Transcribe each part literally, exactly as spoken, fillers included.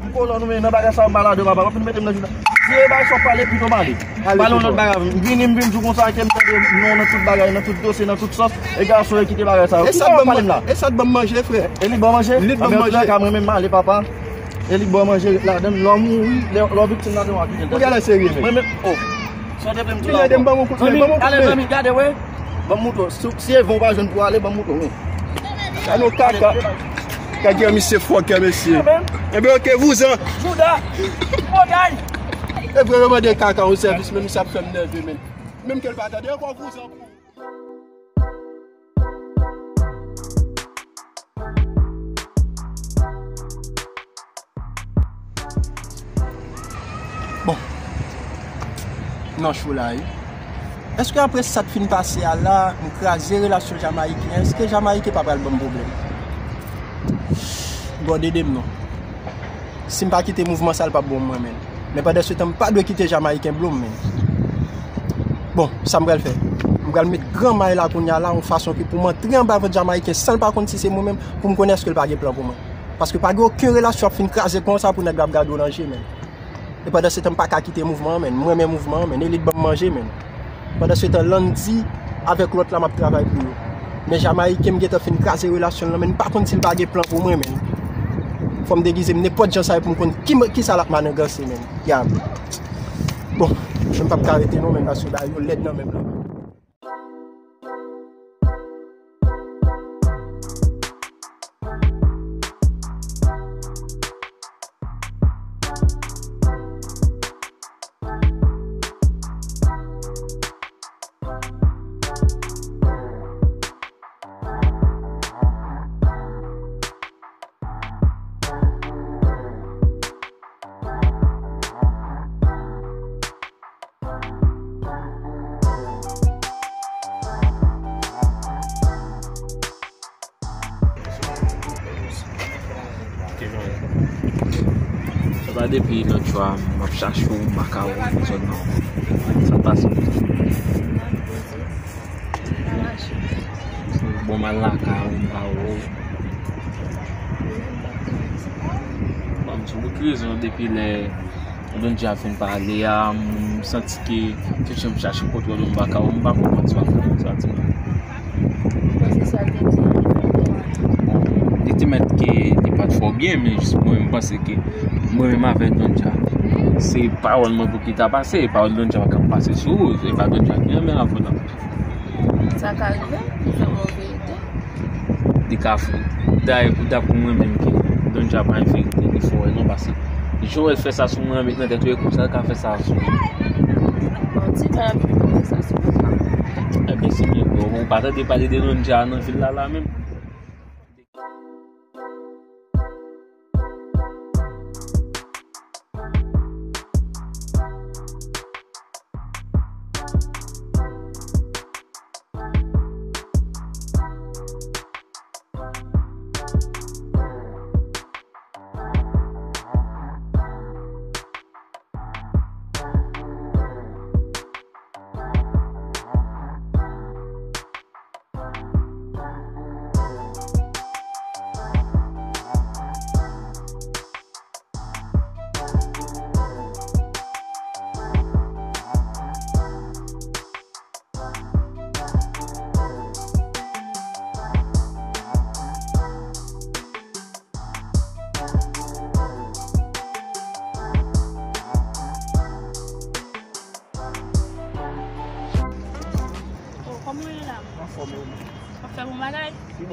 M kolon nou men nan bagay sa yo malade papa. W ap fin mete m nan jouda. Si e bagay sa w pale pito m ale. Pale yon lòt bagay. M vini m vin di w konsa ke m tande non nan tout bagay, nan tout dosye, nan tout sòs. E gason yo kite bagay sa yo. Kisa w ap pale m la? E sa t ban m manje frè? E li ban manje? Li t ban m manje. Ka mwen menm m ale papa. E li ban manje ret ladan l. Lè w mouri, lè w viktim ladan w ap kite l. Ou genlè serye men. Mwen menm, oh. Sa w te vle m di la ankò? Zanmi, ale zanmi, gade wi. Ban m moutre w. Si, si e van w pa jwenn pou ale, ban m moutre w men. Gade yon kaka. Kaka misye fòkè mesye. Ebyen oke vouzan. Jouda. Potay. E vre yo mande kaka yon sèvis men misye ap fè m nève men. Menm ke l pa tande ankò vouzan pou. Bon. Nan cho la wi. Èske apre sa k fin pase a la, m kraze relasyon Jamayiken, èske Jamayiken pa pral ban m pwoblèm? God ede m non. Si m pa kite mouvman sa, l p ap bon mwen menm. Men pandan se tan, m pa dwe kite Jamayiken blo m menm. Bon, sa m pral fè? M pral met gran may la kounye a la, yon fason ke pou m antre anba vant Jamayiken san l pa konn si se mwen menm, pou m konnen èske l pa gen plan pou mwen. Paske pa gen okenn relasyon ap fin kraze konsa pou nèg la ap gade w nan je menm. E pandan se tan, m pa ka kite mouvman an menm, m renmen mouvman an menm, e li t ban m manje menm. Pandan se tan, Landy avèk lòt la m ap travay pou yo. Men Jamayiken m gentan fin kraze relasyon l lan, men m pa konn si l pa gen plan pou mwen, men. Fò m degize m nenpòt jan sa ye pou m konn ki, kisa l ap mananganse, men. Ya. Bon, men m p ap ka rete non, men, paske bagay yo lèd nan men m la. Sa pa depi lòt jou a, m ap chache w, m pa ka wè w nan zòn nan. Sa pase. Bon, m al lakay ou, m pa wè w. Bon, m sou bout rezon depi lè Don Dja fin pale a, m santi ke tout jan m chache kontwòl ou, m pa ka wè w, m pa konprann sa w ap fè konsa, timoun. Ou panse sa l te di an te fè w tò a? Bon, li te mèt ke li pa t fè w byen, men jis mwen, m panse ke mwen menm avèk Don Dja, se pawòl mwen pou ki ta pase, e pawòl Don Dja pa ka pase sou ou, e pa Don Dja ki renmen avè w nan. Sa ka rive, li fè mwen verite. Li ka fou. Dayè, pou, dapre mwen menm, ke Don Dja pa yon verite, li fè w wè non, paske jan w wè l fè sa sou mwen, met nan tèt ou, e konsa l ka fè sa sou mwen. Manti, pa yon verite, fè sa sou mwen. Ebyen, se byen, ou pa tande pale de Don Dja nan vil la, la menm?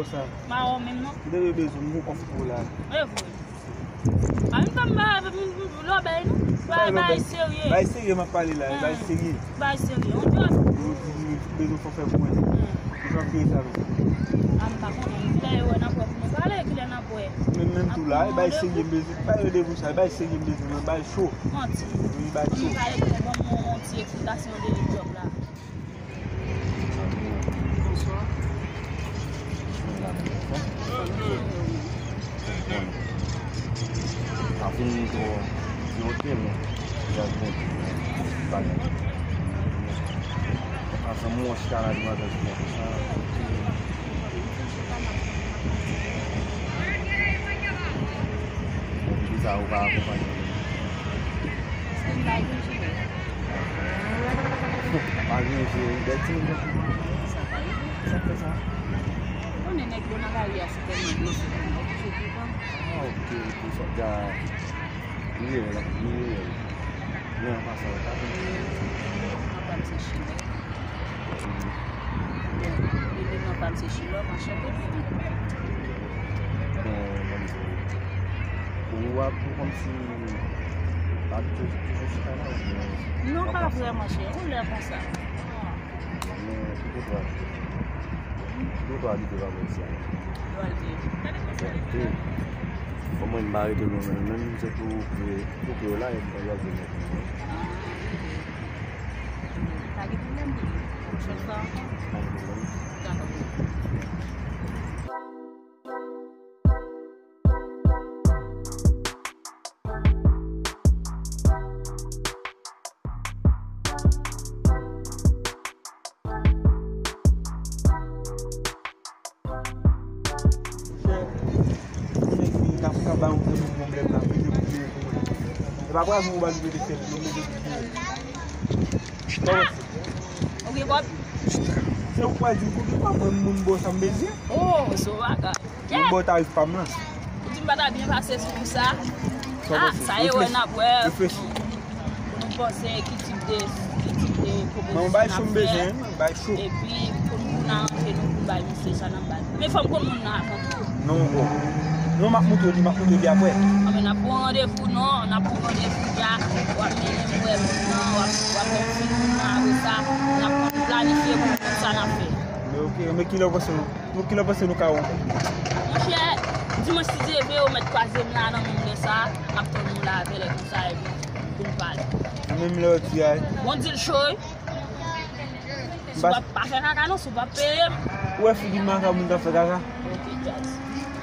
Sa. Mawon menm non. Ou te bezwen m gon kòf pou la. E vre. A vin pa m ba lòbèy non. Bay serye. Bay serye m ap pale la, bay serye. Bay serye. On jòs. Ou di m bezwen fò fè pou mwen. Ou jan fè sa. A m pa konnen. Kilè yo wè n ap wè pou nou pale, kilè n ap wè. Men menm tou la, bay serye m bezwen. Bay randevou sa, bay serye m bezwen, bay cho. Manti. Wi, bay cho. M pale pou bon, bon, bon ti eksplikasyon de jòb la. Bonswa. Bon. Pa vin twò note, men jan bon bagay. Ansanm, mwen chita la, di mwen sa. Kisa ou pa akonpanye? Paske m pa gen jere. Pa gen jere, bèl timoun nan. Sa pa ye. Sa k fè sa? Ou konnen nèg yo nan lari a, se tèlman blese, tèlman oblije pran. Ah, ok, ok, sa deja. Li reyèl, li reyèl. Men an pasan, ou pa gen. Papa m se chimè. Bon, li menm nan pa m se chilò, m a chante pou li. Bon, kòmsi ou ap, ou kòmsi w abitye toujou chita la, oubyen... Non, pa vrèman, chè. Yon lè konsa. Men, ki kote w abite? Ki kote w abite, pa vrèman, isi a? Dwalde. Dwalde. Bon, mwen, m pa rete lwen, men, men, se tou pre, tou pre la, e m pa dwalde nèt. Pa gen pwoblèm pou li. Pwochèn fwa ankò. Pa gen pwoblèm. Dakò. Monchè, nèg vin ka, ka ba yon grenn pwoblèm la, mete pou vire pou mwen. E pa pral yon bagay mete fè, yo mete pou vire. Kòman se? Ou gen kòb? Se ou k pral di m pou ki kòb, mwen moun ba w sa m bezwen. Oh, se yon bagay. Mwen ba w tarif pa m lan. Ou di m pa ta byen pase sou kou sa. Ah, sa e wè n ap wè. Reflechi. Pou nou panse ki tip de, ki tip de pwopozisyon n ap fè. Mwen bay cho m bezwen, mwen bay cho. Epi, pou nou, pou n aranje nou, pou n bay misye sa n ap bay. Men fò m konn moun nan avan tou. Non, bon. Non, m ap montre w li, m ap montre w li apre. Anben, n ap pran randevou, non, n ap pran randevou, dja. W ap mennen m wè moun nan, w ap, w ap fè m fin moun nan, apre sa, n ap planifye pou nou konn sa n ap fè. Men ok, men kilè w panse nou, nou, kilè w panse nou ka wè ankò? Monchè, dimanch si Dye vle, ou mèt kwaze m la nan menm lè sa, m ap tann ou la avè lè konsa, epi pou n pale. Menm lè w di a. Bon, di l cho, wi. Si w pa, pa fè kaka non, si w pa peye m. Ou wè figi maka moun k ap fè kaka? Ok, jazz.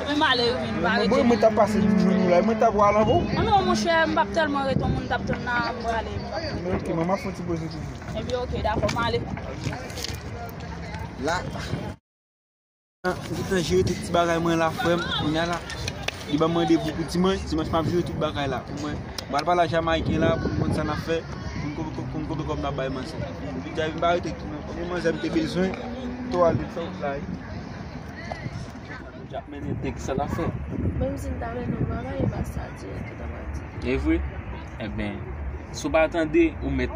Ebyen, m ale, wi, m pa rete. Mwen, mwen t ap pase m jwenn ou la, mwen t ap pral anvo. Ah non, monchè, m p ap tèlman rete, yon moun t ap tann la, m prale. Men ok, mwen, m ap fè yon ti poze toujou. Ebyen, ok, dakò, m ale. La. M gentan jere tout ti bagay mwen la, frè m. Kounye a la, li ban m randevou pou dimanch. Dimanch, m ap jere tout bagay la pou mwen. M pral pale a Jamayiken la pou m konn sa n ap fè, pou m konn, konn, konn konbyen kòb n ap bay manzè. Li di a vin pa rete tou non. Konbyen manzè m te bezwen, to al de sa la. Ou ap mennen tèks sa n ap fè. Menm si m ta mennen yon bagay, e pa sa dirèk ki ta pral di. E vre? Enben, si w pa tande, ou mèt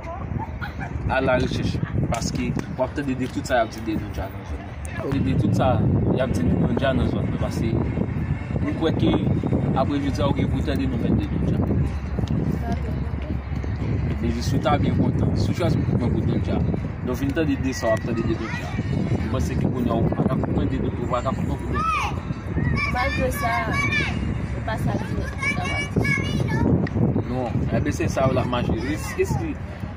al a rechèch, paske w ap tande de tout sa y ap di de Don Dja nan zòn nan. Ou tande de tout sa y ap di de Don Dja nan zòn nan, paske m kwè ke apre jodi a, ou gen pou tande nouvèl de Don Dja. Enben, jis ou ta byen kontan, si w chwazi pou pran pou Don Dja, lè w fin tande de sa w ap tande de Don Dja, m panse ke kounye a ou pa ka konprann de Don, ou pa ka konprann pou Don Dja. Malgre sa, e pa sa dirèk ki ta pral di. Non, enben se sa yo l ap mache. Se, se,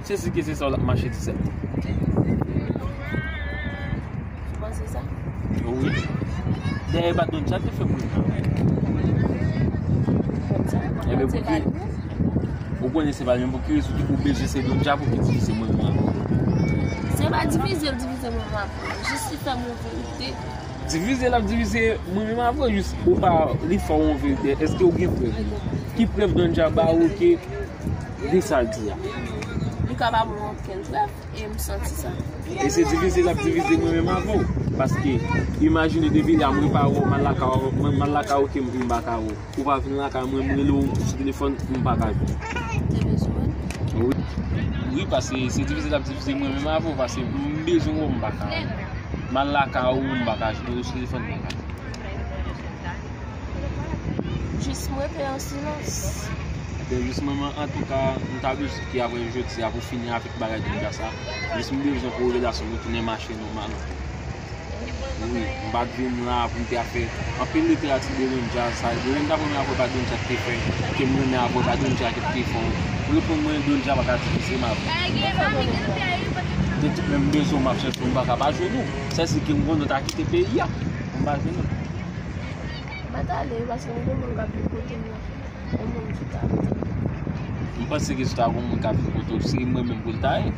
se si ke se sa yo l ap mache di sèt. Ou panse sa? Wi. Dayè, e pa Don Dja te fè mwen. Enben, pou ki, ou konnen se pa l menm, pou ki rezon ou bezwen se Don Dja pou ki divize mwen menm avè w? Se pa divize l divize mwen menm avè w. Jis li fè m yon verite. Divize l ap divize mwen menm avè w, jis ou pa, li fè w yon verite. Èske ou gen prèv? Ki prèv Don Dja ba ou ke de sa l di a? Li ka pa ba mwen okenn prèv, e m santi sa. E se divize l ap divize mwen menm avè w. Paske, imajine depi la, mwen pa wè w, m al lakay w, mwen, m al lakay w, ke m, m pa ka wè w. Ou pa vin lakay mwen, m rele w sou telefòn, m pa ka jwenn. Te bezwen mwen? Wi. Wi, paske se divize l ap divize mwen menm avè w, paske m bezwen wè w, m pa ka wè w. M al lakay ou, m pa ka jwenn w sou telefòn, m pa ka jwenn w. Jis m rete an silans. Ebyen, jis mwen, mwen, antouka, m ta bezwen ke apre jodi a pou fini avèk bagay Don Dja sa. Jis m bezwen pou relasyon nou tounen mache nòmal. Wi, m pa t vin la pou m te ap fè anpil literati de Don Dja sa. Depi m ta premye avè pa Don Dja ki te fè, ke m renmen avè pa Don Dja ki te fè. Pou reponn mwen, Don Dja pa ka divize m avè. De tout menm bezwen m ap chèche, m pa ka pa jwenn ou. Sèl si ke m konnen w ta kite peyi a, m pa jwenn ou. M pa t ale, paske m gen moun k ap vin kote m nan. Yon moun ki ta vin. M panse ke si ta gon moun k ap vin kote w, se mwen menm pou l ta ye.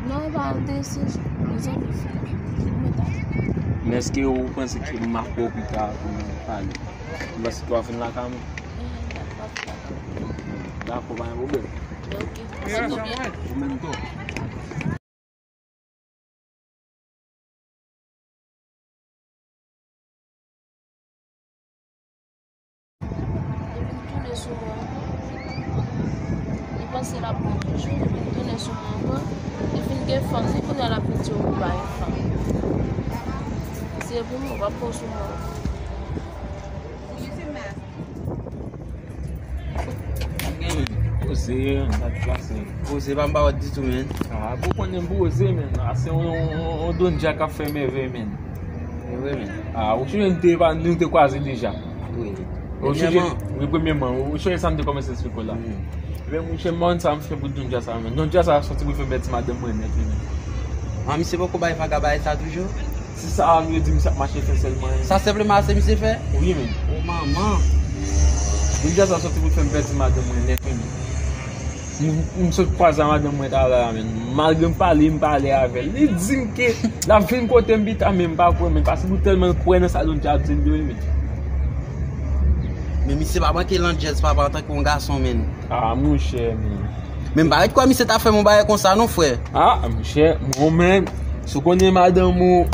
Non, e pa de se yon zanmi fi. Mwen ta. Men èske ou panse ke m ap wè w pita pou nou pale? M panse ke w ap vin lakay mwen. Eh, dakò, m ap vin lakay ou. Dakò, pa gen pwoblèm. Ok. Pase tou byen. Ou menm tou. Li vin tounen sou mwen ankò. Li panse l ap bon toujou, li vin tounen sou mwen ankò. Li fin gen fanm, li kounye a l ap vin di w ou pa gen fanm. Se pou mwen, w ap pran sou mwen ankò. Poze, sa t pase? Poze, pa m pa wè ditou, men. Ah, pou konnen poze, men. Ah, se yon, yon, yon, yon Don Dja k ap fè mèvèy, men. E vre, men. Ah, ou sonje nou te, nou te kwaze deja. Wi. Ou sonje, premyèman, wi, premyèman, ou sonje sa m te kòmanse eksplike w la. Ebyen, monchè, m pa konn sa m fè pou Don Dja sa, men. Don Dja sa soti pou l fè m pèdi madanm mwen nèt, wi, men. Ah, misye poko bay vaga bagay sa toujou? Si sa a vle di misye ap mache fè sèlman. Sa senpleman ase misye fè? Wi, men. O manman. Don Dja sa soti pou l fè m pèdi madanm mwen nèt, wi, men. M, m sot kwaze a madanm mwen talè a, men. Malgre m pale, m pale avè l. Li di m ke l ap vin kote m pita, men m pa kwè, men. Paske m tèlman kwè nan sa Don Dja ap di m yo, men. Men misye pa manke landjèz, papa, antanke yon gason, men. Ah, monchè, men. Men m pa ret kwè misye ta fè m yon bagay konsa, non, frè. Ah, monchè, mwen menm, si w konnen madanm ou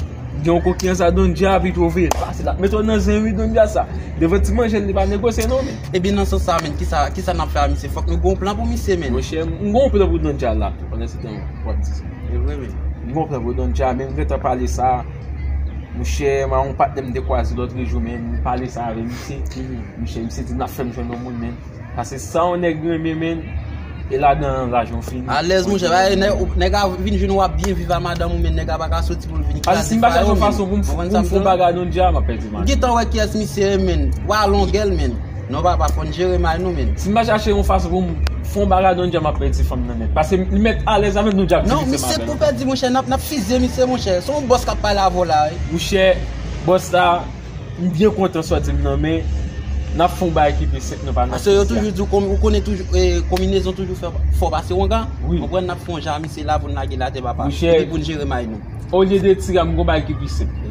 gen yon konfyans a Don Dja, pi twouve l pase l ap mete w nan zen, wi, Don Dja sa. Devan ti manjèl, li pa negosye, non, men. Ebyen, nan sans sa, men, kisa, kisa n ap fè a misye? Fòk nou gen yon plan pou misye, men. Monchè, m gen yon plan pou Don Dja la tou, pandan se tan w ap di sa. E vre, men. M gen yon plan pou Don Dja, men m gentan pale sa. Monchè, m a yon patnè m te kwaze lòt jou, men m pale sa avè misye. Monchè, misye di n ap fè m jwenn yon moun, men. Paske sa yon nèg renmen, men, e ladan an lajan fini. Alèz, monchè, pa nèg, nèg a vin jwenn w ap byen viv a madanm ou, men nèg a pa ka soti pou l vin kraze fwa yo, men. Paske si m pa chache yon fason pou m, pou m fè yon bagay Don Dja, m ap pèdi madanm. Ou gentan wè kiyès misye ye, men. Wa longè l, men. Non, papa, fò n jere may nou, men. Si m pa chache yon fason pou m fè yon bagay Don Dja, m ap pèdi fanm nan nèt. Paske li mèt alèz avè m, Don Dja ap divize m avè l. Non, misye pou pèdi, monchè, n ap, n ap fizye misye, monchè. Se yon bòs k ap pale avè w la, wi. Monchè, bòs la, m byen kontan sòti m nan, men n ap fè yon bagay ki pi senp, nou pa nan... Paske yo toujou di w, ou konnen toujou, eh, konbinezon toujou fè, fò pase wonga. Wi. Konprann, n ap fè yon jan a misye la pou n lage l atè, papa. Monchè, epi pou n jere may nou. Olye de tire a, m gon bagay ki pi senp.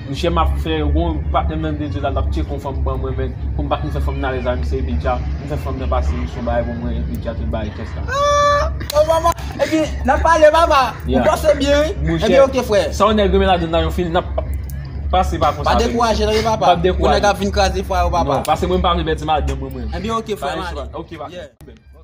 Monchè, m ap fè, gon patnè m nan de Dye la, l ap tcheke yon fanm ban mwen, men pou m pa t fè fanm nan alèz a misye, epi dja m fè fanm nan pase misyon bagay pou mwen, epi dja tout bagay tès la. Ah! O manman, epi n ap pale, papa. Ou panse byen, wi? Ebyen, ok, frè. Sa yon nèg renmen ladan nan yon fini, n ap pase pa konsa. Pa dekouraje, non, papa. Pou nèg ap vin kraze fwa yo, papa. Non, paske mwen, m pa vle pèdi madanm mwen, mwen. Ebyen, ok, frè. Ok, pa gen pwoblèm.